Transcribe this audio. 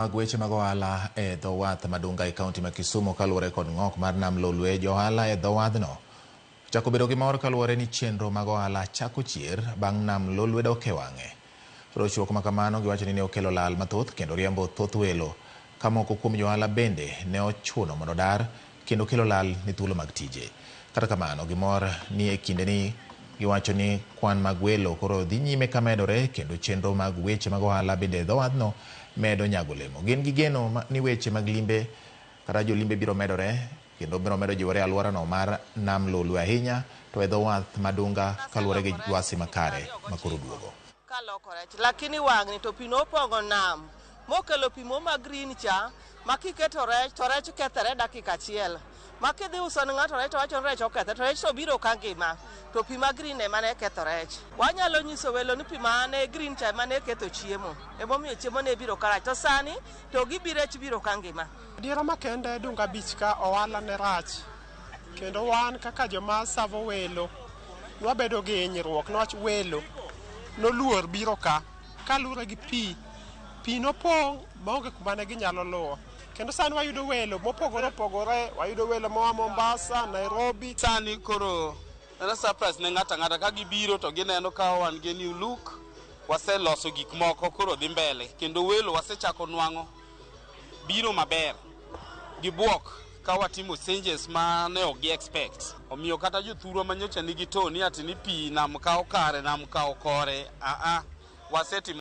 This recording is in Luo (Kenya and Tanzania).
Mag weche mag ohala e dho wath ma Dunga e kaunti ma Kisumu kaluwore kod ng'ok mar nam Lolwe. Jo ohala e dho wadhno ochako bedo gi mor kaluwore ni chenro mag ohala chako chier bang' nam Lolwe dok e wang'e. Rochruok ma kamano giwacho ni ne okelo lal mathoth kendo riembo thoth welo ka moko kuom jo ohala bende ne ochuno mondo odar kendo kelo lal ne thuolo mag tije. Kata kamano gimor ni e kindeni giwacho ni kwan mag welo koro dhi nyime ka medore kendo chenro mag weche mag ohala bende e dho wadhno medo nyago olemo. Gin gi geno ni weche mag limbe kata jolimbe biro medore kendo biro medo jiwore e alworano mar nam Lolwe ahinya to e dho wath ma Dunga kaluwore gi lwasi makare ma koro duogo. Kaloko rech lakini wang'ni to pi nopong'o nam mokelo pi mo ma green cha ma kiketo rech to rech kethore dakika achiel ma kidhi uso ne ng'ato rech to wacho ni rech okethore to rech to biro ka ngima to pi ma green ema ne ketho rech. Wanyalo nyiso welo ni pi ma ne green cha ema ne ketho chiemo emomiyo chiemo ne biro karach to sani to gibi rech biro ka ngima. Adiera makende Dunga Beach ka ohala ne rach kendo wan kaka joma savo welo nwabedo gi hinyruok niwach welo noluor biro ka kalure gi pi. Pi nopong' maonge kuma ne ginyalo luwo. Kendo sani wayudo welo mopogore opogore, wayudo welo moa Mombasa, Nairobi. Sani koro en surprise ne ng'ato ang'ata ka gibiro to gineno ka wan gi new look, waseloso gik moko koro dhi mbele kendo welo wasechako nwang'o biro maber gibuok ka watimo changes ma ne ok gi expect. Omiyo kata jothurwa manyocha nigi to ni ati ni pi nam kawo kare, nam kawo kore, aa wasetimo.